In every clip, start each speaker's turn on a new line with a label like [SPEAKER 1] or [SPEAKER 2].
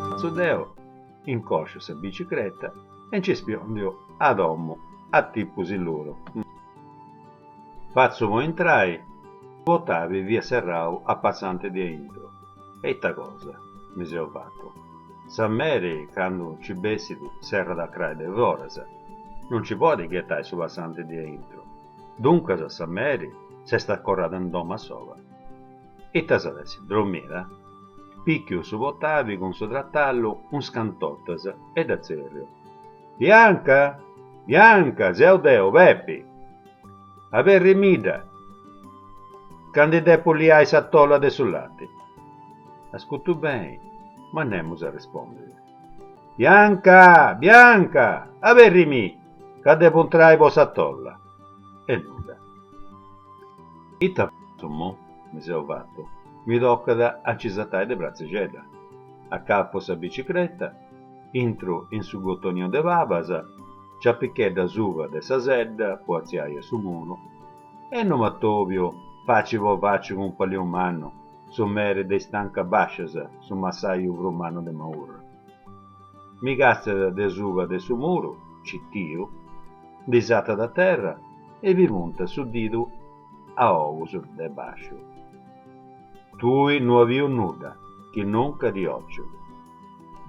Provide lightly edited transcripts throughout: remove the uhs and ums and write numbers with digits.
[SPEAKER 1] Fatzu deo, incoscio sa bicicreta e nci spiondio a domu a tipu silluru. Fatzu po intrai, su portali fiat serrau a passanti de aintru. E ita cosa, mi seu fatu. Sa meri candu nci bessit serrat a crai de foras, non nci podit ghetai su passanti de aintru. Duncas sa meri s'est acorrada in domu a sola. Ita s'at essi, dromida? Pìchiu su portali cun su tratallu unas cant'ortas e dda tzèrriu. Bianca! Bianca, seu deu, Pepi! Aberrimidda, ca ndi depu liai sa tolla de su lati. Ascutu beni, ma nemus arrespondit. Bianca! Bianca! Aberrimì, ca depu intrai po sa tolla. E nudda. Ita fatzu immoi? Mi seu fatu. Mi tocat a nci satai de pratzixedda. Acapu sa bicicreta Intru in su gotoninu de pabas, nci apicheddu asuba de sa sedda po atziai a su muru, e no m'atobiu faci po faci cun Paulinu Mannu, su meri de is tancas bascias, su massaju prus mannu de Maurra. Mi castiat de asuba de su muru, citiu, ndi satat a terra e mi puntat su didu a ogus de basciu. Tui no as biu nudda, chi nunca ti 'ociu.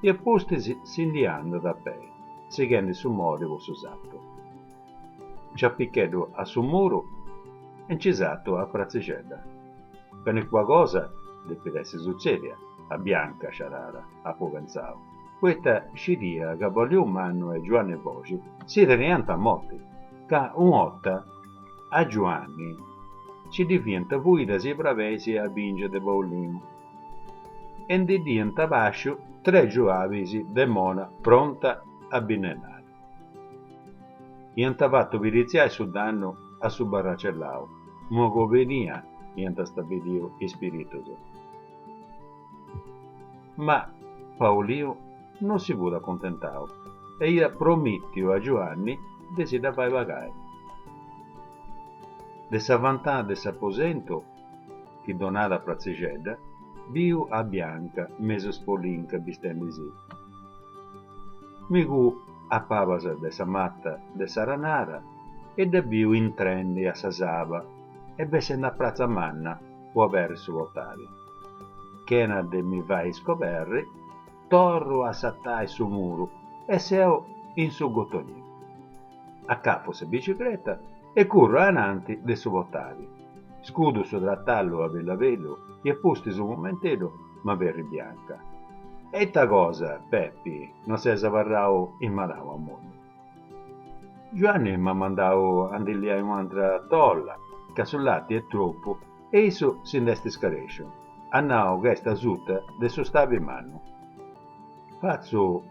[SPEAKER 1] E a pustis si ndi andat a pei, sighendi su mori po su satu. Nci apicheddu a su muru e nci satu a pratzixedda. Calincuna cosa depit essi sutzèdia a Bianca sciarada, apu pentzau, poita scidia ca Paulinu Mannu e Giuanni Foxi si teniant a morti, ca un'orta a Giuanni nci ddi fiant fuidas is brabeis a bìngia de Paulinu e ndi dd'iant pàsciu tres giuabis de mona pronta a binnennai. Iant fatu piritziai su dannu a su barracellau, una cobenia iant stabiliu is piritus. Ma Paulinu non si fut acuntentau e iat promìtiu a Giuanni de si dda fai pagai. De sa ventana de s'aposentu chi donàt a pratzixedda, biu a Bianca mesu spolinca bistendi-sì. Mi cuu a pabas de sa mata de s'aranara e dda biu intrendi a sa saba e bessendi a pratza manna po aberri su portali. Chena de mi fai scoberri, torru a satai su muru e seu in su gotoninu. Acapu sa bicicreta e curru ananti de su portali. Scudu su tratallu a bellu a bellu e a pustis unu momenteddu m'aberrit Bianca. E ita cosa, Pepi, no ses abarrau in Marau a moddu? Giuanni m'at mandau a ndi liai un'antra tolla, ca su lati est tropu e issu si nd'est scaresciu. At nau ca est asuta de su stabi mannu. Fatzu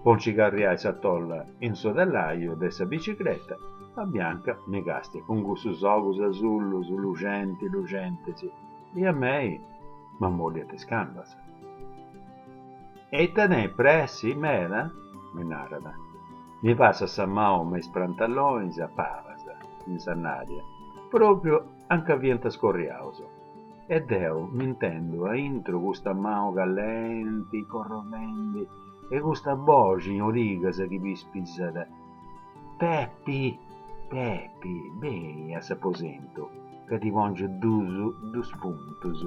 [SPEAKER 1] po nci carriai sa tolla in su tellaju de sa bicicreta, ma Bianca mi castiat cun cussus ogus asullus luxenti luxentis e a mei m'ammoddiat is cambas. E ita tenis pressi meda? mi narat. Mi passat sa manu me is prantallonis a pabas, in sa nadia, propriu anca fiant scorriaus. E deu m'intendu aintru custa manu callenti corrovendi e custa boxi in origas chi pispisat, Pepi, Pepi, beni a s'aposentu ca ti pòngiu dus puntus.